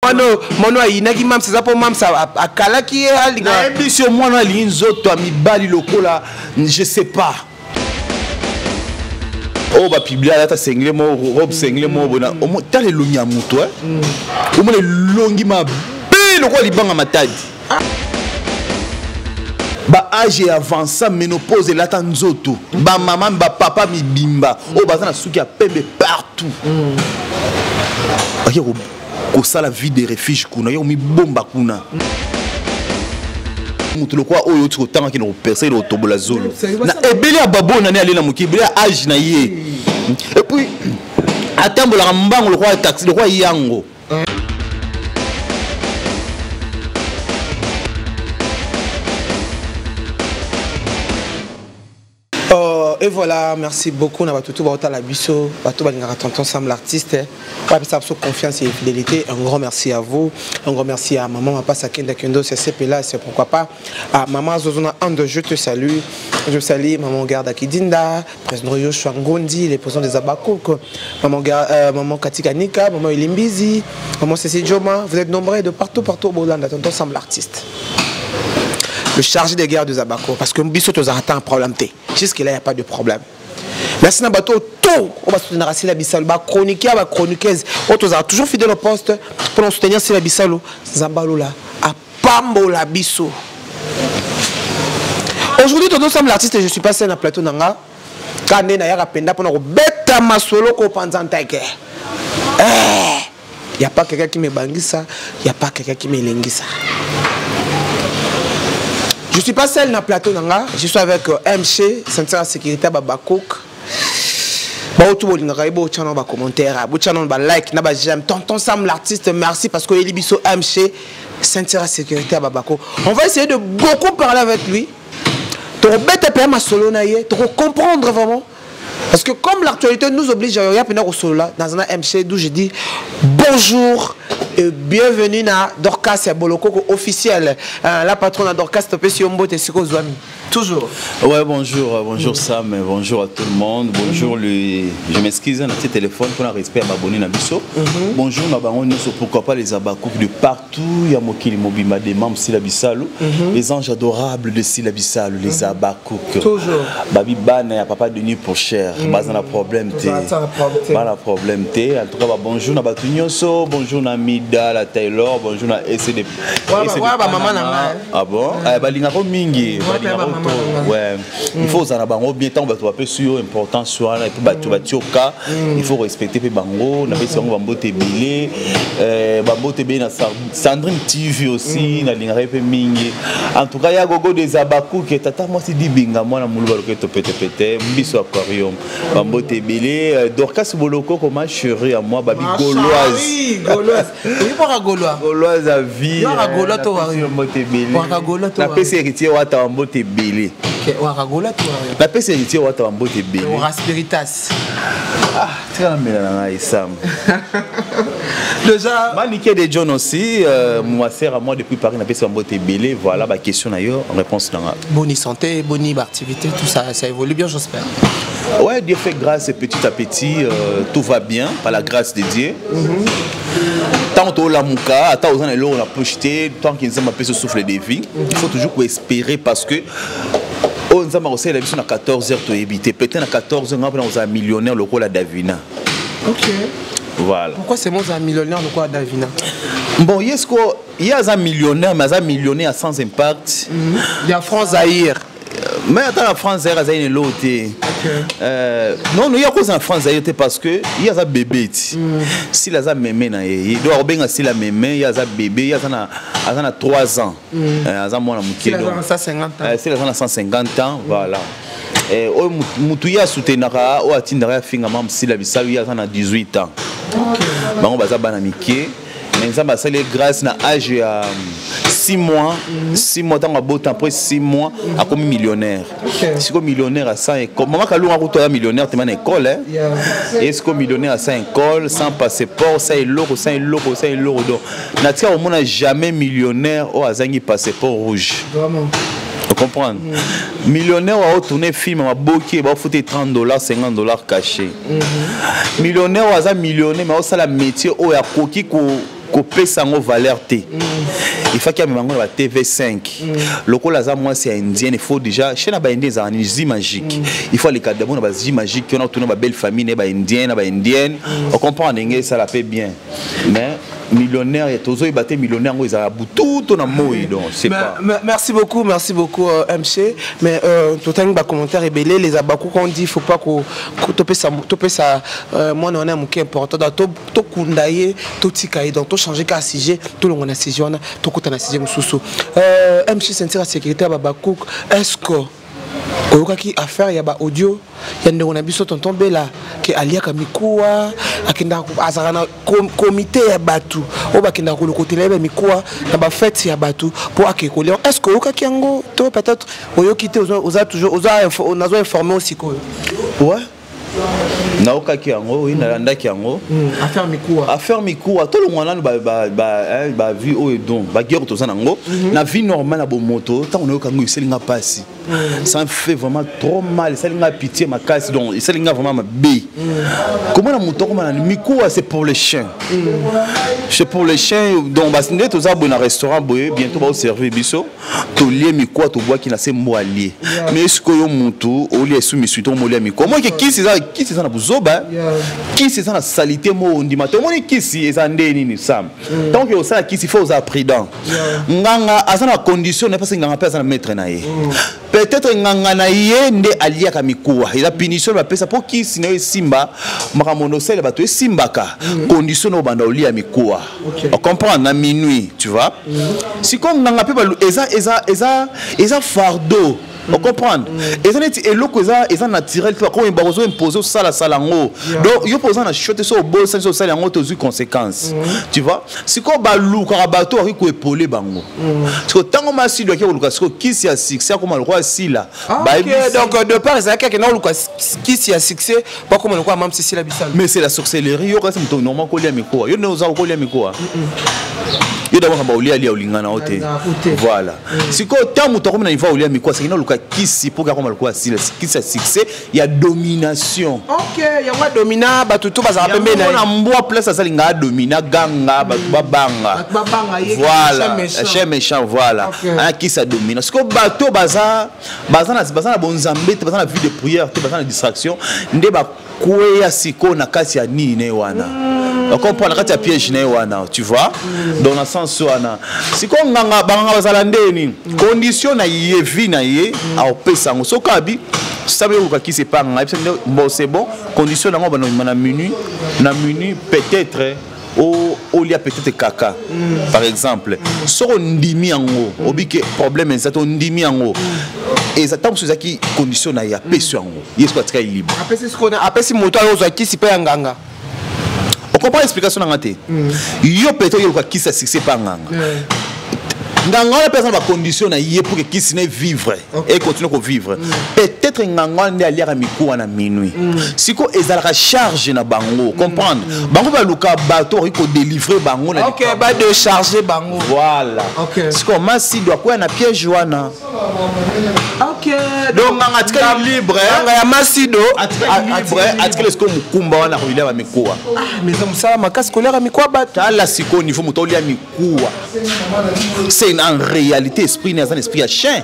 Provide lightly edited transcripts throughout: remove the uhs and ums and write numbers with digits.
Mwana mwana ayinaki mams eza mpo mams akalaki ye alinga. Nayebisi yo mwana alingi nzoto ya mibali lokola je sais pas. Oyo bapublie alata sengle moko, robe sengle moko boye, tala elongi ya moto, omona elongi mabe lokola libanga matadi. Ba âge avança, ménopause elata nzoto, bamama bapapa mibimba oyo baza na suki ya pembe partout, bake kosala vie de refuge kuna, ye komibomba kuna. Moto lokola oyo oti kotanga kende koperse, kende kotobola zolo na ebele ya babo nani alela moki ebele ya age na ye, et puis atambolaka mbango lokola taxi, lokola yango. Et voilà, merci beaucoup na bato tout baotala biso, bato balingaka tonton Sam l'artiste, bapesa biso confiance et fidélité. Un grand merci à vous, un grand merci à maman Mapasa Kenda Kendo, c'est là, c'est pourquoi pas à maman Zozona Ande, je te salue. Je salue maman Garda Kidinda, président Yoshua Ngondi, les présidents des Abakouk, maman, maman Katika Nika, maman Elimbizi, maman Cécile Joma. Vous êtes nombreux de partout, partout au Bolanda, tonton Sam l'artiste. Le chargé des guerres de Zabako, parce que biso tozalaka un problème te. Jusque là, il n'y a pas de problème. Merci na bato tout on va soutenir Sila Bisalo, ba chroniqueur, ba chroniqueuse, on tozala toujours fidèle au poste pour nous soutenir Sila Bisalo. Zambalola a pambola biso. Aujourd'hui, tonton Sam l'artiste, je suis passé dans le plateau nanga. Kande na yaka penda pona ko beta masolo ko panza nteke. Eh, y a pas quelqu'un qui me bangisa, y a pas quelqu'un qui me lengisa. Je suis pas seul dans le plateau nanga, je suis avec MC, ceinture sécurité Babakouk. Ba tout bolingaka ye, botya na bacommentaire, botya na balike na baj'aime. Tonton Sam l'artiste, merci parce que oyeli biso MC, ceinture sécurité ya Babako. On va essayer de beaucoup parler avec lui, tokobeta mpe ya masolo na ye, tokocomprendre vraiment, parce que comme l'actualité nous oblige ya mpena kosolola. Naza na MC, d'où je dis bonjour et bienvenue na Dorcas ya Bolokoko officiel, la patronne ya Dorcas. Topesi yo mbote esika ozwami toujours. Ouais, bonjour, bonjour Sam, bonjour à tout le monde. Bonjour le. Je m'excuse, un petit téléphone pour le respect à m'abonner na biso. Bonjour na bango nyonso, pourquoi pas les abakouk de partout, ya mokili mobimba, des membres Sila Bisalo, les anges adorables de Sila Bisalo, les abakouk. Toujours. Babi bana ya papa Denis pour cher, baza na problème te. Baza na problème te. Baza na problème te. En tout cas, bah, bonjour na batu nyonso, bonjour na Mida la Taylor, bonjour na SCD. Ouais, ouais, bah, maman na ngai. Ah bon? Eh, balingako mingi, Ouais, balingako bah, maman trop. na ngai. Ouais. Il faut ozala na bango bien ntango bato bapesi yo importance wana, et puis bato batie oka, il faut respecter mpe bango. Napesi bango bambote ebele, bambote ebele na Sandrine TV aussi, nalingaka ye mpe mingi. En tout cas, ya gogo des abakuke, tata mwasi dibinga, mwana moluba loketo petepete, biso aquarium, bambote ebele. Dorcas Bolokoko, ma chérie à moi, babi Ma gauloise. chérie, gauloise. Oyebaka gaulois? Gauloise à vie. Yo aka gaulois to napesi wario? yo mbote ebele. Waka gaulois to Napesi héritier Wata bambote ebele. Ok, waka gaulois to wario? Napesi héritier Wata bambote ebele. Ora spiritas. Ah, tika namela na ngai Sam. Déjà. Manike de John aussi, ma sœur à moi depuis Paris, napesi bambote ebele. Voilà baquestion na yo, réponse na nga. Boni santé, boni activité, tout ça, ça évolue bien, j'espère. Ouais, Dieu fait grâce et petit à petit, tout va bien, par la grâce de Dieu. Tant tolamuka, ata oza na eloko na poche te, tant que Nzambe apesi souffle de vie, il faut toujours koespérer, parce que oyo Nzambe akosalela biso na 14 heures toyebi te. Peut-être na 14 heures nga mpona kozala millionnaire lokola Davina. Ok. Voilà. Pourquoi c'est moi un millionnaire lokola Davina? Bon, ye siko ye aza millionnaire, mais aza millionnaire sans impact. Ya France Zaïre. Mais ata na France Zaïre azali na eloko te. Non, non, ye akoza na France Zaïre te parce que ye aza bébé ti. Sila aza meme na ye. Donc akobenga Sila meme, ye aza bébé, ye aza na 3 ans. Aza mwana moke. Sila aza donc na 150 ans. Sila aza na 150 ans, voilà. Oyo mutu ye asoutenaka, oyo atindaka ye afinga mama Sila Bisalu, ye aza na 18 ans. Bango baza bana mike, mais Nzambe asali ye grâce na âge ya 6 mois, 6 mois ntango abota, après 6 mois akomi millionnaire. Sikoyo millionnaire sans école, mama Kalunga akutu aza millionnaire tema na école, hein. Et sikoyo millionnaire sans école, sans passeport, sans eloko, sans eloko, sans eloko. Donc natika komona jamais millionnaire oyo azangi passeport rouge. Vraiment. Comprendre, millionnaire oyo aotourne film maboki, baofuta 30 dollars, 50 dollars caché. Millionnaire oyo aza millionnaire mais aosala métier oyo akoki ko Kopesa yango valeur te. Il faut amema yango na ba TV5. Lokola aza mwasi ya indienne, il faut déjà chaîne na baindien ezalaka ni zi magique. Il faut aleka d'abord na bazi magique wana, otuna babelle famille na ye, baindien na baindienne. Ocomprendre ndenge esala mpe bien. Mais millionnaire, tozoyeba te millionnaire yango ezalaka butu to na moi, donc c'est pas. Merci beaucoup, merci beaucoup, MC. Mais totangi ba commentaire ebele, les abaku qu'on dit faut pas ko topesa mwana wana moke important, donc tokunda ye, totika ye, donc tochanger ka sujet, tolonga na sujet wana, tokota na sujet mosusu. MC ceinture ya sécurité ya babakouk, est-ce que oyokaki affaire ya baaudio ya ndeko na biso tonton Bela ke aliaka mikuwa, akendaka, azalaka na comité ya bato oyo bakendaka kolokotela ye bamikuwa na bafete ya bato mpo ake kolia? Est ce que oyokaki yango to peut-être oyoki te, oza toujours nazo informe sikoyo? Ouais, naokaki yango, oui, nalandaki yango. Affaire mikuwa. Affaire mikuwa, tolongwa nanu bavie oyo, donc baguerre toza nango na vie normale na bomoto. Ntango nayoka yango, esalinga mpasi, ça me fait vraiment trop mal, esalinga pitié makasi, donc esalinga vraiment mabe. Komona moto akoma na mikuwa, c'est pour les chiens, c'est pour les chiens. Donc nde toza boye na restaurant boye, bientôt baoservir biso, tolie mikuwa, tobwaki na se, mbo alie. Mais sikoyo motu olia esu misui to molia mikuwa, omoki kisi eza, kisi eza na buzoba, kisi eza na salité mo ondima te. Omoni kisi eza nde nini, Sam? Tant que osala kisi, faut ozala prudent. Nganga aza na condition na, parce nganga mpe aza na maître na ye. Peut-être nganga na ye nde aliaka mikuwa, eza punition bapesa mpo kisi na yo esimba. Makambo na osalela bato esimbaka, condition na obanda olia mikuwa, ocomprendre, na minuit, tu vois. Sikoyo nganga mpe eza fardeau, ocomprendre, eza neti eloko eza naturel te. Bakomi bakozo impose osalasala yango, donc yo mpo oza na choix te. So obosani, so osala yango te, ozwi conséquence, tu vois. Sikoyo balukaka bato bakoki koepole bango. Sikoyo ntango Masido aki koluka sikoyo kisi ya succès, akoma lokola Sila. Donc de part ezalaki akenda koluka kisi ya succès, bakoma lokola Mam Sisila Bisalo. Mais c'est la sorcellerie. Yo kasi moto normal kolia mikoa, yo nde oza kolia mikoa, yo d'abord kamba olia lia olinga na yo te. Voilà. Sikoyo ntango moto akomi na niveau olia mikoa, sekina oluka kisi mpo akoma lokola Sila, kisi ya succès, ya domination. Ok, yango adomina bato to bazala pembeni na ye. Mbwa place azalinga adomina, ganga, bato babanga. Voilà, chien méchant, voilà. Aya kisi adomina. Sikoyo bato baza na bonzambe te, baza na vie de prière te, baza na distraction, nde bakweya sikoyo na kati ya nini na ye wana, ocomprendre, na kati ya piège na ye wana, tu vois. Donc na sens wana, sikoyo nganga, banganga bazala ndeni, condition na ye, vie na ye, aopesa yango. Soki abi sabe oluka kisi epa nganga, yebisa nde: bon, c'est bon, condition nango banoma na minuit, na minuit peut-être olia peut-être kaka, par exemple. Soki ondimi yango, obike problème eza te, ondimi yango, eza ntango mosusu ezalaki condition na ye, apesi yango, ye soki atikali libre. Apesi moto ayo ozwa kisi mpe ya nganga. Ocomprend explication nanga te? Yo peut-être oyoluka kisi ya succès mpa nganga. Nganga wana mpe aza na bacondition na ye pour que kisi na vivre et continue kovivre. Peut-être nganga wana nde aliaka mikuwa na minuit. Sikoyo ezalaka charge na bango, comprendre, bango baluka bato bakoki kodélivre bango na Ok, badécharge bango. Voilà. Sikoyo Masido akwya na piège wana. Donc nganga atikali libre. Nganga ya Masido. Atikali libre, atikali sikoyo mokumba wana kolia bamikuwa. Mais eza mosala makasi koliaka mikuwa bato. Tala sikoyo niveau moto olia mikuwa, c'est en réalité esprit na un esprit ya chien.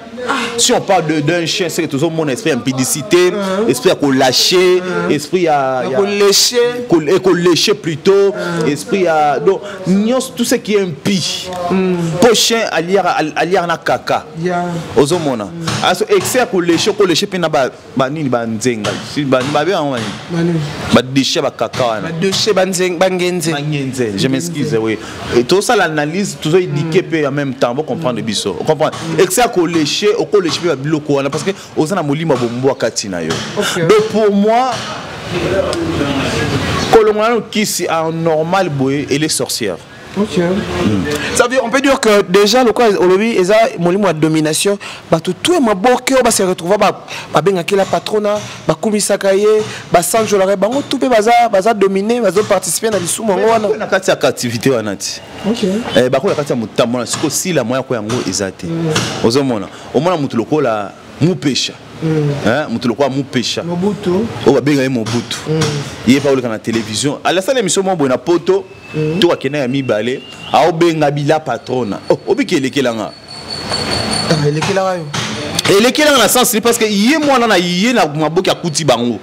Si on parle d'un chien, c'est que tozomona esprit ya impudicité, esprit ya kolâcher, esprit ya kolécher. Kolécher plutôt, esprit ya, donc nyonso, tout ce qui est impie, po chien aliaka na kaka. Ozomona aso excès ya kolécher, kolécher mpe na banini, banzenga, babe yango banini, badéchet, bakaka wana. Badéchet, bangenze. Bangenze, je m'excuse, oui. Tosala analyse, tozoéduquer mpe en même temps, bocomprendre biso, comprendre. Excès ya kolécher, okolécher mpe babiloko wana parce que oza na molimo ya bombwa kati na yo. Donc pour moi, kolongola nano kisi en normal boye, elle est sorcière. Ok. Ça veut dire, on peut dire que déjà, le quoi, olobi, eza molimo ya domination, bato tout maboke oyo base retrouva, babengaki la patrona, bakumisaka ye, basanjolaka bango, tout mpe baza dominé, bazoparticipe na lisumu yango wana. Na kati ya captivité wana ti bakoya kati ya motambo wana. Sikoyo sila moya ko yango eza te. Ozomona, omona motu lokola mupesha. Moto lokola Mupesha oyo babenga ye Mobutu, ye pa oleka na télévision, alasala émission moko boye na Poto to akenda ya mibale, aobenga bila patrona. Oh, obiki elekelanga. Elekelaka yo? Elekelanga na sens parce que ye mwana na ye na maboki akuti bango.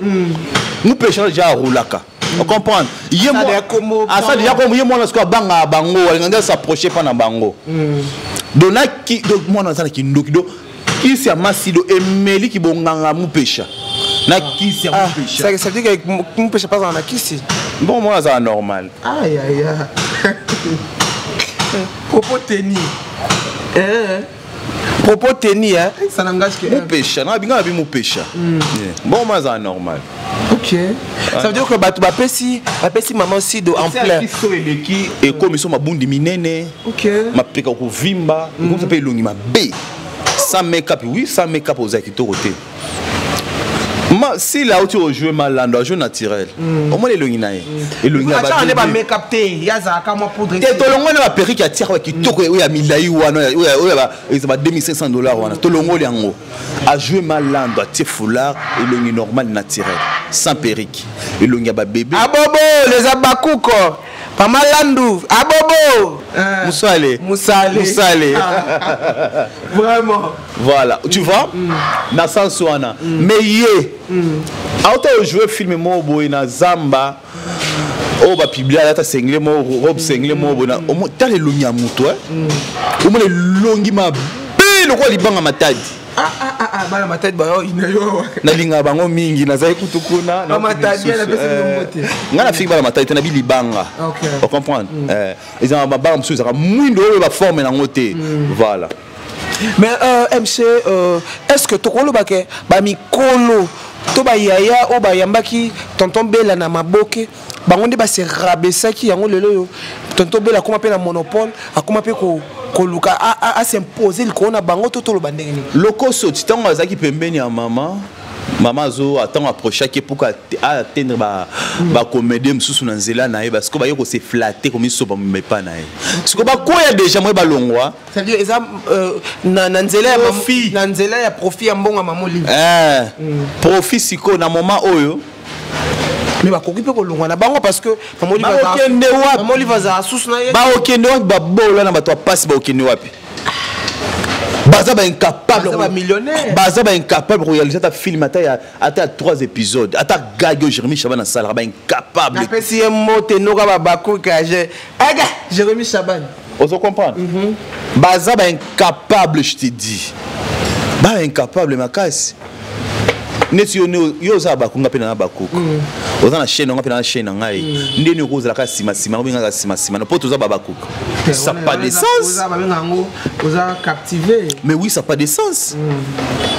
Mupesha déjà arulaka, ocomprendre? Ye asa déjà kombo, ye mwana sikoyo abangaka bango, alinga nde as'approche mpa na bango. Donc naki, donc mwana aza na kindoki. Do kisi ya Masido emeliki bonganga Mupesha na kisi ya Mupesha. Ça veut dire que Mupesha pas na kisi? Bon, mwana azala normal. Aïe aïe, propos teni, eh. Propos teni, hein? Ça n'engage que Mupesha na binga bi Mupesha. Bon, moi azala normal. Ok, ça veut dire que bato bapesi maman Sido en plein. So eleki, ekomi so mabundi minene, mapeka kovimba, ekomisa mpe elongi mabe sans make-up. Oui, sans make-up ozala kitoko te. Ma sila auti ojouer malando, ajoue naturel, omona elongi na ye, elongi ya bamake-up te, ye azalaka mwa poudre. Te, tolongoli na baperruque atiaka kitoko oyo ya milai wana, oyo eza ba 2500 $ wana, tolongoli yango. Ajoue malando, atie foulard, elongi normal, naturel, sans perruque, elongi ya babebe. Abobo les abakuko, Mama Landu, abobo. Musale. Musale. Musale. Vraiment. Voilà, tu vois, na sens wana. Mais ye auta ojouer film moko boye na zamba oyo bapublier, alata singlet moko, robe singlet moko boye. Tala elongi ya moto, omona elongi mabe lokola libanga Matadi. Bana Matadi bayo ina yo. Nalingaka bango mingi, nazali kutu kuna. Ngai nafiki bana Matadi te, nabi libanga, ocomprendre? Ezalaka mabanga mosusu, ezalaka mwindo oyo baforme nango te, voilà. Mais MC, est ce que tokoloba ke bamikolo to bayaya oyo bayambaki tonton Bela na maboke, bango nde base rabaissaki yango? Lelo oyo tonton Bela akóma mpe na monopole, akóma mpe koluka as'impose likolo na bango, to toloba ndenge nini? Lokoso ti ntango azalaki pembeni ya mama, mama azo ntango approchaki pour atteindre bacomédien mosusu na nzela na ye, parce que baye kose flatter, komisopa mepa na ye, siko bakwea déjà moye balongwa. C'est-à-dire eza na nzela ya profit. Na nzela ya profit ya mbongo ya mama Olive. Profit sikoyo na moment oyo. Mais bakoki mpe kolongwa na bango parce que Bakokende wapi? Mama Olive azala susu na ye. Bakokende wapi? Babola na bato ya pasi, bakokende wapi? Baza baincapable. Bamillionnaire. Baza baincapable koréaliser ata film, ata ya 3 épisodes, ata gag oyo Jérémi Chaban asalaka, baincapable. Napesi ye mote noka babakuka aga Jérémi Chaban. Ozo comprendre? Baza baincapable, je te dis, baincapable makasi. Neti yo, yo oza bakunga mpe na bakuka, oza na chaîne nanga mpe na chaîne na ngai, ndeni okozalaka nsima obengaka nsima mpo toza babakuka, ça pas de sens. Yango oza captivé. Mais oui, ça pas de sens.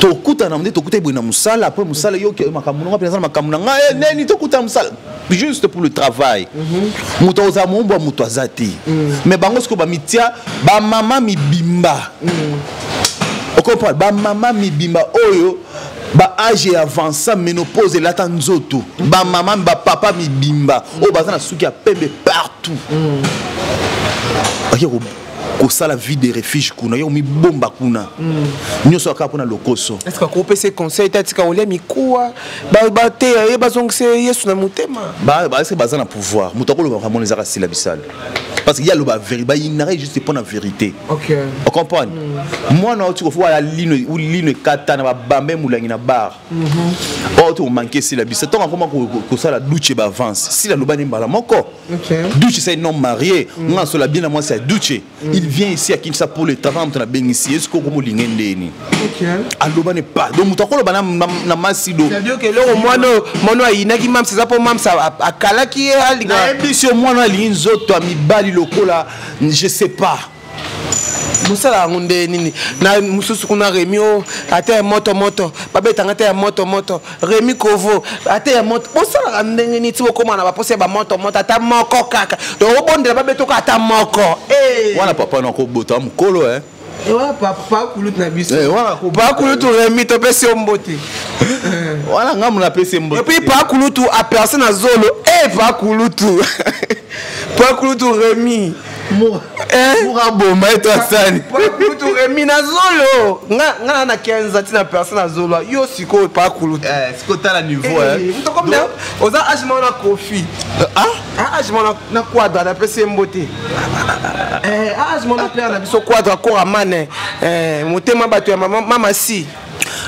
Tokutana nde tokuta boye na mosala, après mosala yo makambo nanga mpe naza na makambo na ngai, neni tokutana mosala juste pour le travail. Moto akozala mombo ya moto aza te. Mais bango sikoyo bamitia bamama mibimba, ocomprendre? Bamama mibimba oyo baâge avança, ménopause elata nzoto, bamama, bapapa mibimba oyo baza na suki ya pembe partout, bake kosala vie de refuge kuna, ye komibomba kuna nyonso kaka mpona lokoso. Est ce que akopesa conseil te, atika kolia mikuwa, bateya ye, bazongisa Yesu na motema? Est-ce baza na pouvoir? Moto akoloba makambo ezaka sila bisalo parce que ye aloba vérité, bayinaka ye juste mpona vérité. Ocomprendre? Mwana oti kofu wala lino, lino ekatana, babambe molangi na bar oyo oti komanke sila biso. Ntongo akoma kosala duche, baavance sila alobani mbala moko. Duche, c'est un homme marié. Nga sola bien na mwasi ya Duche. Il vient ici à Kinshasa pour le travail, moto nabengisi ye, soki okomolinga ndeni alobani pas. Donc moto akoloba na Masido. C'est-à-dire que eloko mwana mwana ayinaki Mams eza mpo Mams akalaki ye alinga. Nayebisi yo, mwana alingi nzoto ya mibali lokola je sais pas. Mosala yango nde nini na mosusu kuna? Remi o ata ya moto moto, babetanga ata ya moto moto. Remi Kovo ata ya moto, bosalaka ndenge nini ti bokóma na baposa ya bamoto moto ata moko kaka? Donc obondela babetoka ata moko. Wana papa na kobota mokolo, eh. Wana papa kulutu na biso, papa kulutu Remi, topesi yo mbote. Wana ngambo napesi mbote. Et puis papa kulutu aperce na zolo e papa kulutu, papa kulutu Remi. Mura boma ye to asali. Kulutu Remi na zolo. Nga nga na 15 ans tina personne na zolo. Yo sikoyo pa kulutu. Eh, sikoyo tala niveau eh. Muto comme oza âge moko na Kofi. Ah? Ah, âge moko na Quadra na pesi mbote. Eh, âge moko na père na biso Quadra Koraman. Eh, motema bato ya mama mama si.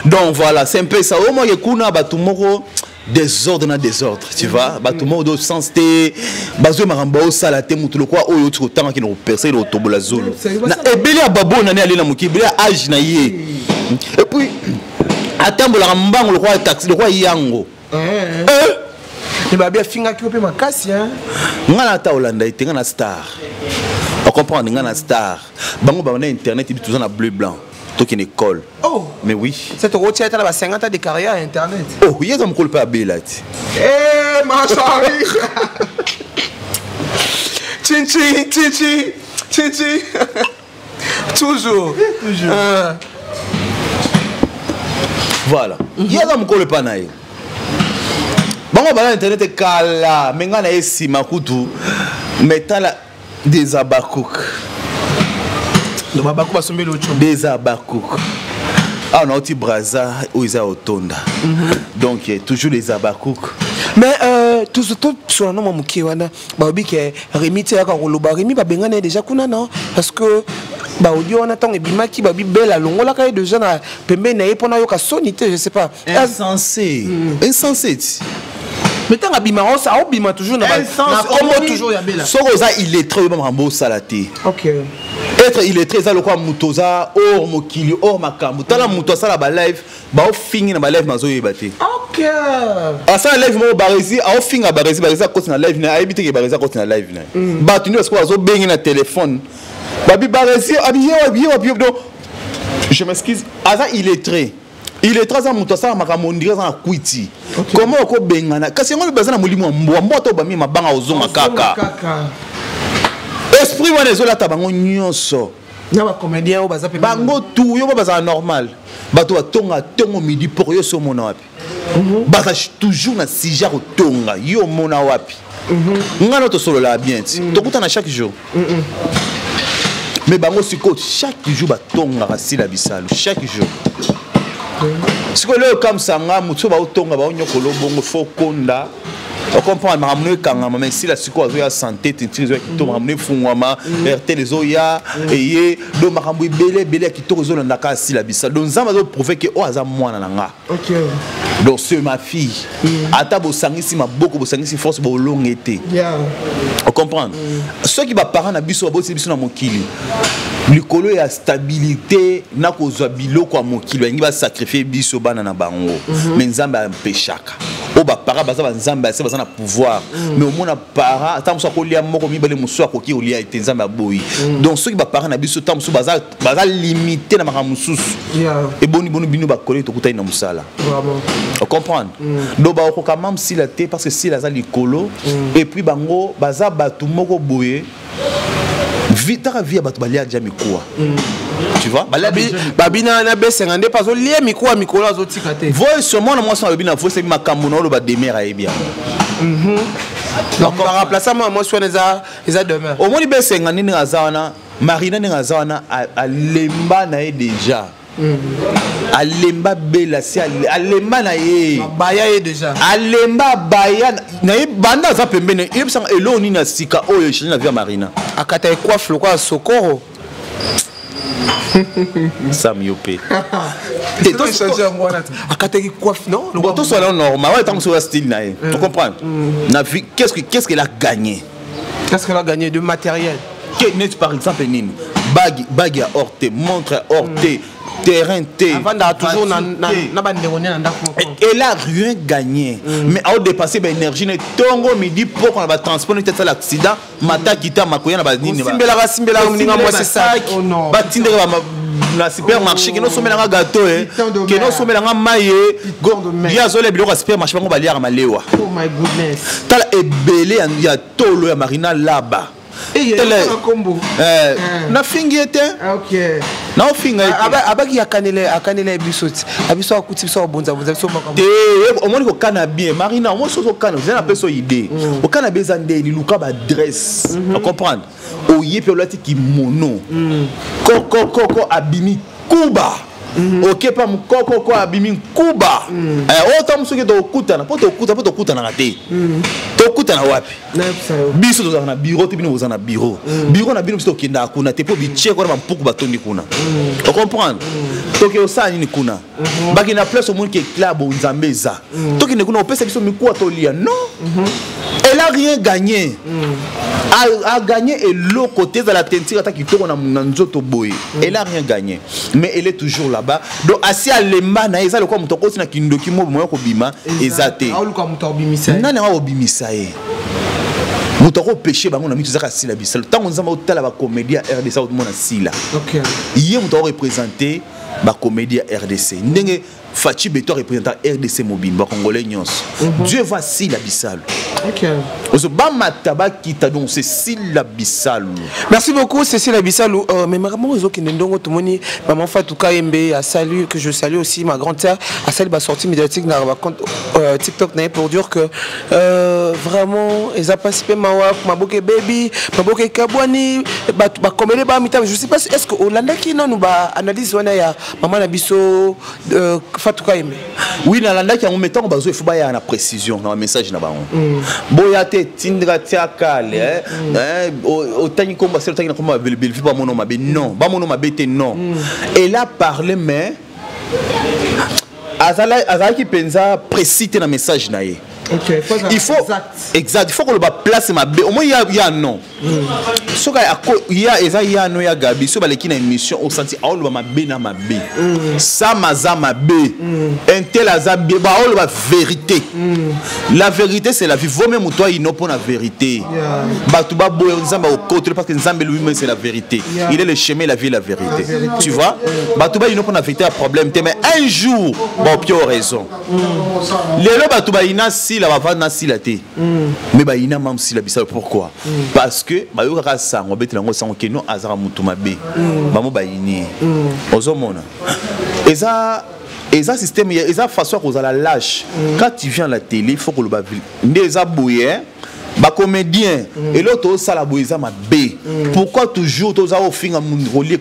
Donc voilà, c'est un peu ça. Au moins kuna bato moko désordre na désordre, tu vois. Bato moko do sens te bazwe makambo osala te mutu lokwa oyo oti kotanga kino koperse kino kotobola zolo na ebele ya babo nani ale na mokili, ebele ya age na ye, et puis atambolaka mbango lokwa taxi, lokwa yango. Me babi afingaki yo mpe makasi. Nga na ata olanda ye te, nga na star, ocomprendre? Nga na star, bango bana internet bi toza na bleu blanc, tokende école. Oh. Mais oui. C'est tokotia ata na ba 50 ans de carrière ya internet. Oh, ye aza mokolo mpe abela ti. Eh, ma chérie. Chin chin chin chin chin chin. Toujours. Toujours. Voilà, ye aza mokolo epa na ye, bango bana internet kala, me ngai na ye nsima kutu. Mais tala des Abakuk. Donc babaku basombeli ocho. Des Abakuk awa nauti Braza oyo eza otonda. Donc toujours les Abakuk. Mais tosona no mwa moke wana, balobi ke Remi ti ayaka koloba, Remi babengani ye déjà kuna, non? Parce que baaudio wana, ntango ebimaki, babi bele alongolaka ye déjà na pembeni na ye mpona ayoka soni te, je sais pas. Insensé, insensé ti. Mais ntango abima, aobima toujours na kombo toujours ya Bela. Soki oza illettré, oyeba makambo osala te. Être illettré eza lokola moto oza or mokili or makambo. Tala, moto asala balive, baofingi na balive, mazoyeba te. Asala live moko, Baresi aofinga Baresi, Baresi akoti na live na ye, ayebi teke Baresi akoti na live na ye. Bato nde basikoyo azobengi na telefone, babi Baresi abi ye wapi, ye wapi? Donc je m'excuse, aza illettré. Illettré aza moto asala makambo ondire aza na kwiti. Comment okobengana? Kasi yango baza na molimo ya mbwa. Mbwa to bami mabanga, ozonga kaka. Esprit wana ezolata bango nyonso. Na bacomédien oyo baza. Bango tu yo bazala normal, bato batonga ntongo midi poko, yo so omona wapi? Baza toujours na sujet ya kotonga, yo omona wapi? Ngai na tosololaka bien ti tokutana chaque jour, mais bango sikoyo chaque jour batongaka Sila Bisalo chaque jour. Sikoyo lelo okamwisanga motu so baotonga, baonyokolo bongo, fo konda, ocomprendre makambo no ekangama. Mais Sila sikoyo azoya, santé tintiri ezoya kitoko, makambo no efungwama, RTL ezoya eye, donc makambo ebele ebele ya kitoko ezolandaka Asila Bisalo. Donc Nzambe azoprouve ke oyo aza mwana na nga. Donc c'est ma fille. Ata bosangisi maboko, bosangisi force, bolonge te, ocomprendre? Soki baparent na biso babotisi biso na mokili likolo ya stabilité na kozwa biloko ya mokili, balingi basacrifie biso bana na bango, mais Nzambe ampeshaka. Oyo baparent baza banzambe ase, baza na pouvoir. Mais omona parent ata mosusu akolia moko mibale, mosusu akoki kolia ete Nzambe aboyi. Donc soki baparent na biso ta mosusu baza limité na makambo mosusu, eboni boni bino bacollègue tokutani na mosala? Ocomprendre? Donc bakokoka mame Sila te, parce que Sila aza likolo. Et puis bango baza bato moko boye, taka vie ya bato balia dia mikuwa, tu vois? Babina na besenga nde mpe azolia mikuwa, mikolo azotika te. Voice, mwana mwasi alobi na voice, ebi makambo na oloba, demer ayebi yango. Donc baremplace mwana mwasi wana eza demeure. Omoni besenga ndenge aza wana, Marina ndenge aza wana, alemba na ye déjà, alemba bela si alemba na ye. Baya ye déjà. Alemba, baya na ye banda aza pembeni. Yebisanga eloko nini ya sika oyo echange na vie ya Marina? Akata ecoiffe lokola Sokoro. Sam, yo mpe. Akataki coiffe, non? Bon, tosala normal wana, ntango mosusu oya style na ye, tu comprendre? Na vie, qu'est-ce qu'elle a gagné? Qu'est-ce qu'elle a gagné de matériel? Neti par exemple nini? Bague, bague ya or te, montre ya or te, terrain te. Avandaka toujours na bandeko nde na ndako moko. Elle a rien gagné, mais aodépassé baénergie na ntongo midi poko na batransport, neti asala accident, mata kita makoya na banini. Osimbelaka, simbelaka moninga mwasi sac. Batindaka na supermarché, kende osomelanga gâteau e, kende osomelanga mai e. Ye azolia biloko ya supermarché, bango baliaka malewa. Oh my goodness. Tala ebele ya tolo ya Marina Laba. Nafingi ye te, naofinga ye. Abaki akanela ye biso ti abiso akuti biso abonzabonza biso makambo. Te, omoni kokana bien, Marina, omoni soki okana, oza na peso idée, okana bien eza ndeni, luka baadresse, ocomprendre? Oye mpe olati kimono. Kokokoko abimi kuba. Oke pa mokokoko abimi nkuba. Oyo ntango soki tokutana, mpo tokuta, mpo tokutanaka te. Tokutana wapi? Biso tozalaka na bureau te, bino boza na bureau. Bureau na bino, biso tokendaka kuna te, mpo bitie kuna, bampuku batondi kuna. Ocomprendre? Toke osala nini kuna? Bakende na place omoni ke éclat bonzambe eza. Tokende kuna, opesa biso mikuwa tolia? Non, elle a rien gagné. A gagné eloko te. Ezala teinture ata kitoko na nzoto boye, elle a rien gagné, mais elle est toujours là-bas. Donc asi alemba na ye. Eza lokola moto akoti na kindoki mo moya kobima eza te. Nani yango akobimisa ye? Moto akopeshe bango na miso ezaka Sila Bisalo. Ntango Nzambe otala bacomédie ya RDC, akomona Sila. Ye moto akoreprésente bacomédie ya RDC, ndenge Fatshi Béton représente RDC mobimba, bacongolais nyonso. Dieu va Sila Bisalo. Ozo bamata bakita, donc c'est Sila Bisalo. Merci beaucoup, Cécile Bisalo. Mais maman, ezokende ndongo tomoni maman Fatou Kayembe a salué, que je salue aussi, ma grande sœur, a salué ba sortie médiatique na ba compte TikTok na ye pour dire que vraiment eza pasi pe mawa, maboke baby, maboke kabwani, ba ba komele ba mita. Je sais pas, est-ce que olandaki nanu ba analyse wana ya maman na biso Fatou Kayembe? Oui, nalandaki yango, mais ntango bazwa, ifo baya na précision na bamessage na bango. Boya te tindika tia kale otangi kombo asele, otangi na kombo ya Belvi, bamono mabe. Non, bamono mabe te. Non, elle a parlé, mais azalaki mpenza précis te na message na ye. Okay, il faut exact. Exact, il faut koloba place mabe au moins ya non. Soki ya eza ya no ya Gabi, so baleki na émission, osanti aoloba mabe na mabe. Sam aza mabe, un tel aza bien, baoloba vérité. La vérité, c'est la vie. Vaut même moto ayino mpo na vérité. Bato baboya, Nzambe akokotele, parce que Nzambe lui-même, c'est la vérité. Il est le chemin, la vie, la vérité. La vérité. Tu vois, bato bayino mpo na vérité ya problème te, mais un jour baopia raison. Lelo bato bayina Sila, bavanda na Sila te, mais bayina mam Sila Bisalo. Pourquoi? Parce que bayokaka sango, abetela yango sango keno azaka motu mabe. Bango bayini ye. Ozomona, eza système, eza façon ya kozala lâche. Quand tu viens à la télé, il faut koloba nde eza boye, hein? Bacomédien, eloko tozosala boye eza mabe. Pourquoi toujours toza ofinga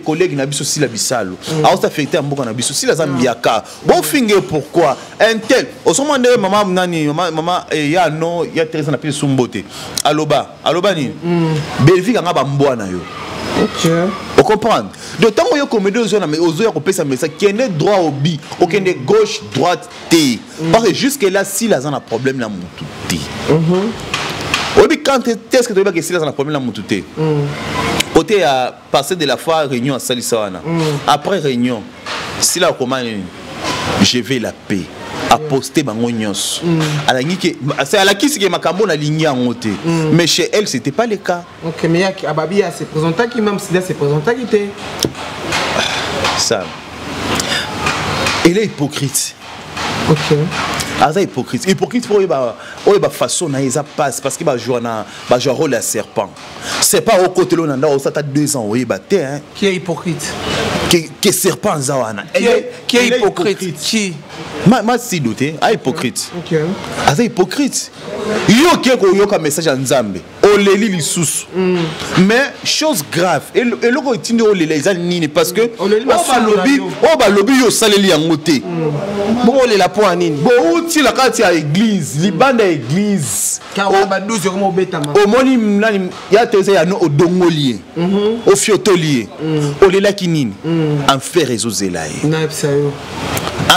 collègue na biso Sila Bisalo? Aosa fierté ya mboka na biso. Sila aza mbiaka, bofinga ye pourquoi? Un tel osomona ndenge mama nani, mama ya no ya Teresa na pesi sumbo te. Aloba nini? Belvi kanga bambwa na yo. Ocomprendre? Donc ntango yo comédie ozoya kopesa message, kende droit au but, okende gauche droite te, parce que jusque là Sila aza na problème na motu te. Oyebi quand est-ce que toyebaka Sila aza na problème na motu te? Côté ya passé de la foi, réunion asalisa wana. Après réunion, Sila akoma nini? «Je vais la paix.» Aposte bango nyonso. Alangi ke alakisi ke makambo nalingi yango te, mais chez elle, c'était pas le cas. Ok, mais ya ababi ya se présentaki, même Sida se présentaki te. Ça, elle est hypocrite. Aza hypocrite, hypocrite mpo oyeba, oyeba façon na ye eza passe, parce que bajoua na bajoua rôle ya serpent. C'est pas okotela oyo na ndako, osata 2 ans, oyeba te, hein. Qui est hypocrite? Ke serpent aza wana. Qui est hypocrite? Qui? Ma sido te a hypocrite. Aza hypocrite. Yo oke koyoka message ya Nzambe, oleli lisusu. Mais chose grave, eloko etindi olela eza nini? Parce que Oleli oyo masumu na balobi, yo. oyo balobi, yo osaleli yango te. Bongo olela mpo ya nini? Bouti na kati ya église, libanda ya église. Car wana ba 12 ekoma obetama. Omoni nani ya te, eza ya no, odongoli ye, ofiotoli ye, olelaki nini? Enfer ezozela ye. Nayebisa yo.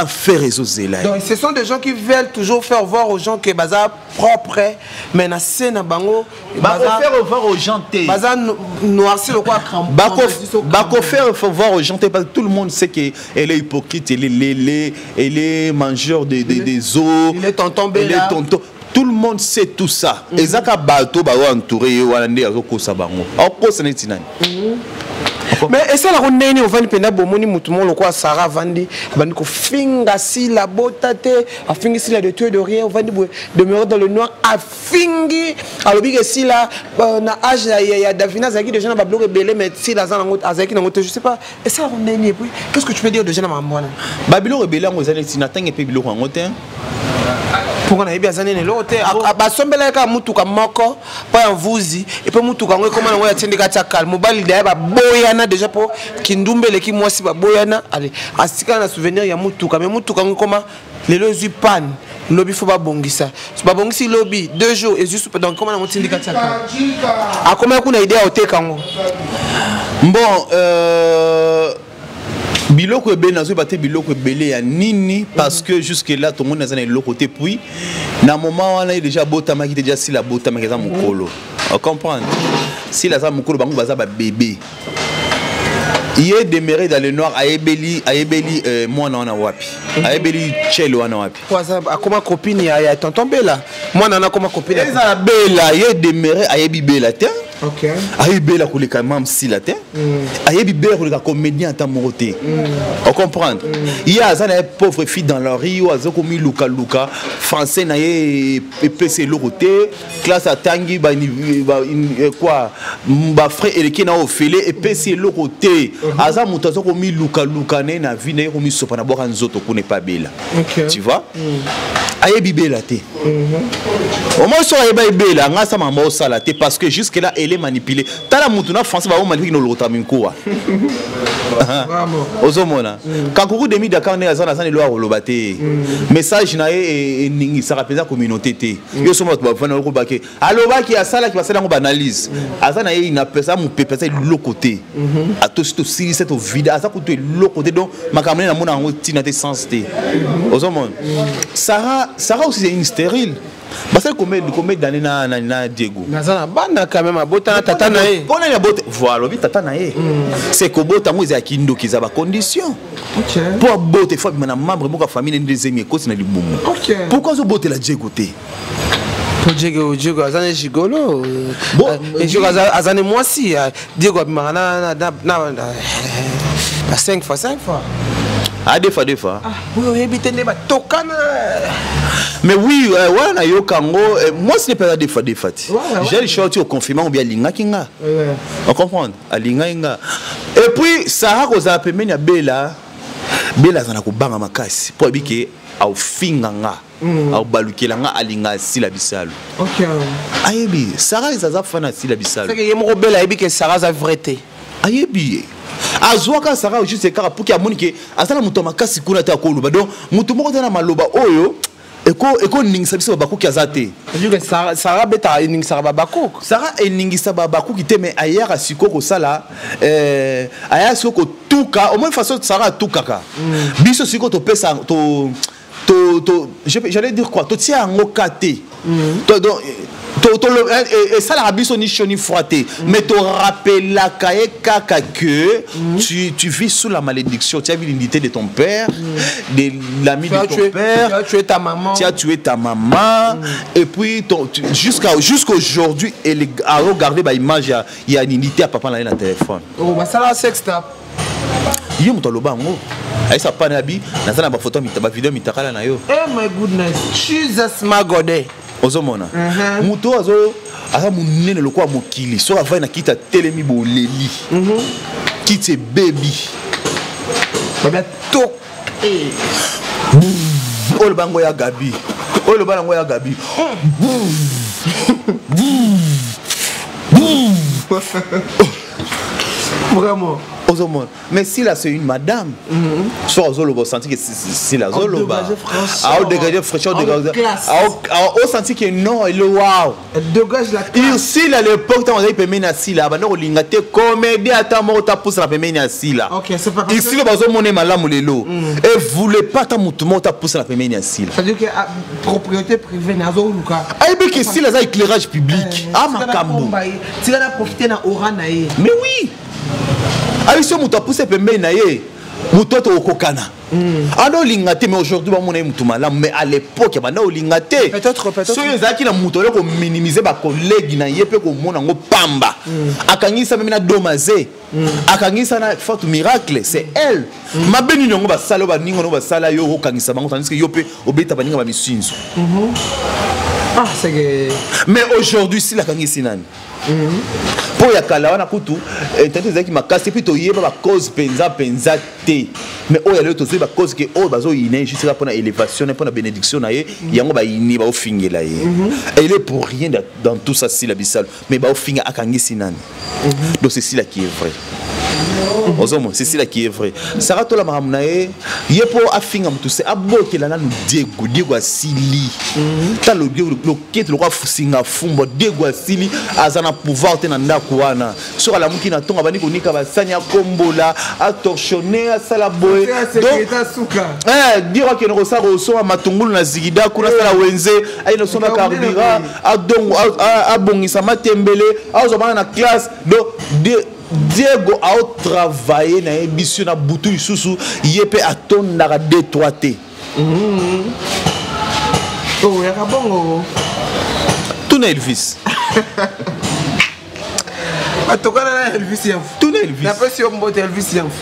Enfer ezozela ye. Donc ce sont des gens qui veulent toujours faire voir aux gens que baza propre, mais na se na bango Bakofaire voir aux gens te. Baza noirci lokola crampon. Bakofaire voir aux gens te, parce que tout le monde sait que elle est hypocrite, elle est lélé, elle est mangeur des os. Il est tonton Elle est Bella. tonton. Tout le monde sait tout ça. Ezaka bato ba entouré ye wana nde azokosa bango, akokosa neti nani? Mais esalaka ndenge ovandi mpenza, bomoni motu moko lokola Sara avandi, abandi kofinga Sila, bota te, afingi Sila de tout et de rien. Ovandi boye, demeure dans le noir, afingi, alobi ke Sila na age ya Davina azalaki déjà na babiloko ebele, mais Sila aza nango, azalaki nango te. Je sais pas esalaka ndenge. Et puis qu'est ce que tu peux dire déjà na makambo wana? Babiloko ebele yango eza neti na ntange mpe biloko yango te. Mponga nayebi aza nini eloko te. Basombelaki kaka mutuka moko mpo ya mvuzi, epe mutuka yango ekoma nango ya tindika atia kale. Mobali daye baboyana déjà mpo kindumba eleki mwasi, baboyana. Ale atikala na souvenir ya mutuka, mais mutuka yango ekoma lelo ezwi panne, lobi fo babongisa, babongisi lobi, 2 jours ezwi supe. Donc ekoma nango tindika atia kale, akomaki kuna idée ya koteka yango. Bon, biloko ebele nazoyeba te, biloko ebele ya nini? Parce que jusque là tomoni aza na eloko te. Puis na moment wana ye déjà abotamaki te, déjà Sila abotamaki, aza mokolo, ocomprendre? Sila aza mokolo, bango baza babebe. Ye demeuré dans le noir. Ayebeli mwana wana wapi? Ayebeli chele wana wapi? Po akoma copine ya tonton Bela, mwana wana akoma copine. Ezala Bela, ye demeuré ayebi Bela te. Ayebi Bela koleka mam Sila te, ayebi Bela koleka comédien ata moko te, ocomprendre? Ye aza na ye pauvre fille dans la rue oyo aza komilukaluka. Français na ye epesi eloko te, classe atangi quoi, bafrais eleki na ofele, epesi eloko te. Aza moto aza komilukaluka na ye na vie na ye, komisopa na bwaka nzoto kuna epa Bela. Tu vois, ayebi Bela te. Au moins soki ayeba ebela nga asa makambo osala te, parce que jusque là elle est manipulée. Tala mutu na français bao manipule na olokota minkuwa. Ozomona Kankuru demi Dakar nde aza na aza na eloko ya koloba te. Message na ye eningisaka mpenza communauté te. Yo somo bato bafanda okobake alobaki, asalaki, basali yango baanalyse. Aza na ye inapesa mopepe, aza eloko te. Atosi tosilisa tovide, aza kutu eloko te. Donc makambo nde namona yango ntina te, sens te. Ozomona Sarah, Sarah aussi c'est une stérile. Basali combien d'années na Diego? Naza na bana quand même, abota na tata na ye. Mpona nini abota? Voilà, alobi tata na ye, c'est kobota yango ezalaki ndoki, eza bacondition mpo abota efo abima na membre moko ya famille nde zemi ekoti na libumu. Pourquoi azobotela Diego te? Po Diego aza ne gigolo. Bon, Diego aza ne mwasi. Diego abimaka na ba 5 fois 5 fois. Ah, deux fois, deux fois. Ah, oyo oyebi te nde batokana. Mais oui, wana nayoka yango, mwasi ne mpe aza deux fois deux fois ti. J'ai le choix ti oconfirme ngo bi alingaki nga, ocomprendre? Alingaki nga. Et puis Sara kozala pembeni ya Bela, Bela aza na kobanga makasi mpo ayebi ke aofinga nga, aobalukela nga. Alinga asila bisalo. Ayebi Sara aza fan asila bisalo. Seke ye moko Bela ayebi ke Sara aza vrai te. Ayebi ye, azwaka Sara juste kaka puki amoni ke aza na moto ya makasi kuna te, akoloba. Donc moto moko te na maloba oyo ekoningisa biso babakuki aza te. C'est-à-dire que Sara betaka, eningisaka babakuki. Sara eningisa babakuki te, mais ayaka sikoyo kosala, ayaka sikoyo kotuka. Au moins façon Sara atukaka biso sikoyo, topesa to to to j'allais dire quoi, totia yango ka te. Donc esalaka biso ni chaud ni froid te, mais torappelaka ye kaka que tu vis sous la malédiction. Tu as vu l'unité de ton père, de l'ami Tu de as ton père. Tu as tué ta maman. Tu as tué ta maman. Et puis jusqu'aujourd'hui elle a regardé baimage ya nini te ya papa na ye na téléphone. Oh, basala sex tape. Ye moto aloba yango, ayesa pa na bi naza na bafoto, bavideo mitakala na yo. Oh my goodness, Jesus my God, eh. Ozomona moto oyo aza monene lokola mokili, soki avai na kiti, atelemi, boleli, kiti ebebi. Babia to. Oyo loba yango ya Gabi, oyo loba yango ya Gabi. Vraiment. Ozomona, mais Sila c'est une madame. So azoloba, osenti ke Sila azoloba, Aodégage fraîcheur. Aodégage fraîcheur. Classe. Osenti ke non, ele wow. Elle dégage la classe. Ursile à l'époque, ntango azali pembeni ya Sila, banda kolinga te comédie ata moko tapusana pembeni ya Sila. Ok, c'est pas parce que- Ursile bazomona ye malamu lelo evoule pas ata motu moko tapusana pembeni ya Sila. C'est-à-dire que ah, propriété privée nazoluka. Ayebi ke Sila aza éclairage public a makambo. Tika na profite na aura na ye. Mais oui, ayebi so moto apuse pembeni na ye, moto oyo tokokokana anda olinga te. Mais aujourd'hui bamona ye motu malamu, mais à l'époque banda olinga te. Peut-être. Soki ezalaki na moto oyo kominimize bacollègue na ye mpe komona yango pamba, akangisa meme na Domaze, akangisa na Fatu Miracle. C'est elle mabe nini yango basala oyo baninga no basala yo okokangisa bango, tandis que yo mpe obeta baninga bamisinzo. Ah, c'est que Mais aujourd'hui Sila akangisi nani? Mpo ya kala wana kutu internet ezalaki makasi, et puis toyeba bacause mpenza mpenza te. Mais oyo ya lelo, tozoyi bacause ke oyo bazoyina ye juste kaka mpona élévation na ye, mpona bénédiction na ye. Yango bayini, baofingela ye. Elle est pour rien dans tout ça, Sila Bisalo, mais baofinga akangisi nani? Donc c'est Sila qui est vrai. Ozomona, c'est Sila qui est vrai. Sara Tola, makambo na ye, ye mpo afinga motu se abokela nanu Diego. Diego asili tala loketo lokwa singa fumbwa. Diego asili, aza na pouvoir te na ndako wana. Soki alamuki na ntongo, abandi konika basani, akombola, atorchonne, asala boye. Diego akende kosala, kosomba matungulu na zigida kuna, asala wenze, ayende kosomba carburant, adongo, abongisa matembele, azwa bana na classe. Donc Diego aotravaille na ye biso na butu lisusu, ye mpe atondaka 2 3 te. Oh, yaka bongo. Tuna Elvis. Atokana na Elvis Yanfu. Tuna Elvis. Napesi yo mbote, Elvis Yanfu.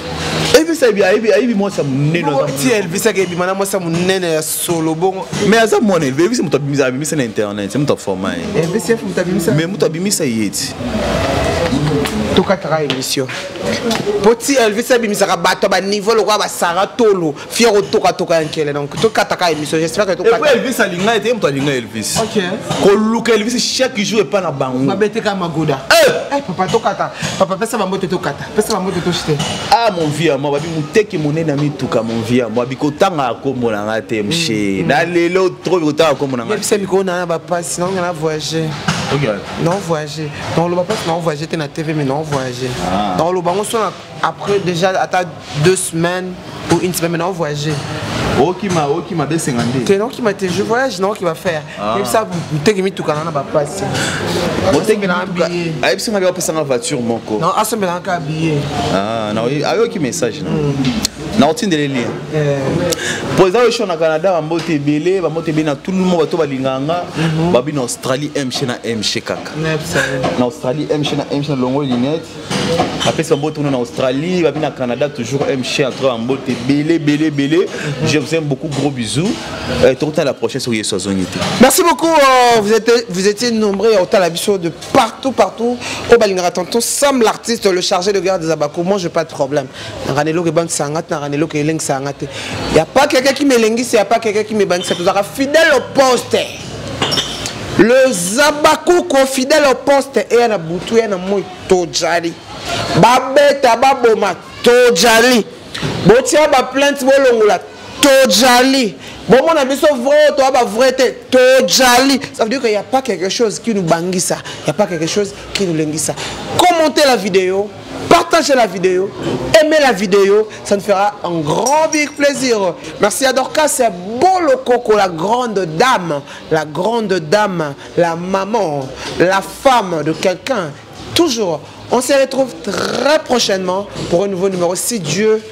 Elvis ayebi mwasi ya monene. Ti Elvis akebima na mwasi ya monene ya solo bongo. Mais aza mwana Elvis. Elvis moto abimisa na internet, moto afoma ye. Elvis Yanfu moto abimisa. Mais moto abimisa ye ti. Tokataka émission po ti Elvis abimisaka bato ya baniveau lokola basara tolo fier otokatoka ya nkele. Donc tokataka émission, j'espère que et puis Elvis alinga ete ye moto alinga Elvis. Koluka Elvis chaque jour epa na bango. Babeteka magoda. Eh, papa, tokata. Papa, pesa bambote, tokata. Pesa bambote, toshite. Ah, mon vieux, moi babi moteki monene ya mituka. Mon vieux, moi babi kotanga kombo na nga te mshe na lelo trop kotanga kombo na nga. Yebisa mikolo na bapasi naonga na voyage. Non, voyage naoloba mpasi na voyage te na TV, mais non, voyage naoloba ngo so après déjà ata 2 semaines ou une semaine, mais non, voyage. Okima, okima besenga nde. Te, naokima te, je voyage, naokima faire. Yebisa moteki mituka na bapasi. Moteki ayebisinga bi apesanga voiture moko. Non, asombelanga billet. Ayoki message na naotindele lien po eza oyo na Canada. Bambote ebele, bambote ebele na tout le monde, bato balingaka nga. Babi na Australie, mc na mc kaka na Australie, mc na mc na longo lunette. Apesi bambote kuna na Australie, babi na Canada toujours mc entre. Bambote ebele ebele ebele, je vous aime beaucoup, gros bisous. Tokotala la prochaine soki Yesu azongi te. Merci beaucoup. Vous étiez nombreux à otala biso de partout, partout oyo balingaka tonton Sam l'artiste, le chargé de guerre des Abako. Moi, j'ai pas de problème. Nangana eloko ebangisaka nga te, nangana eloko elengisaka nga te. Y a pas quelqu'un qui melengisi, y a pas quelqu'un qui mebangisa. Tozalaka fidèle au poste, le Zabakoko fidèle au poste. Eya na butu, eya na moi, tojali. Babeta, baboma, tojali. Botia baplainte, bolongola, tojali. Bomona biso vrai, toa bavrai te, tojali. Ça veut dire qu'il y a pas quelque chose qui nous bangisa, il y a pas quelque chose qui nous lengisa. Commentez la vidéo, partagez la vidéo, aimez la vidéo, ça nous fera un grand big plaisir. Merci à Dorcas Bolokoko, la grande dame, la grande dame, la maman, la femme de quelqu'un. Toujours. On se retrouve très prochainement pour un nouveau numéro si Dieu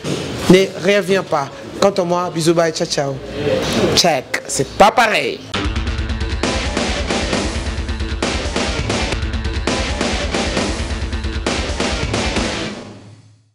ne revient pas. Quant à moi, bisous, bye, ciao, ciao. Check, c'est pas pareil.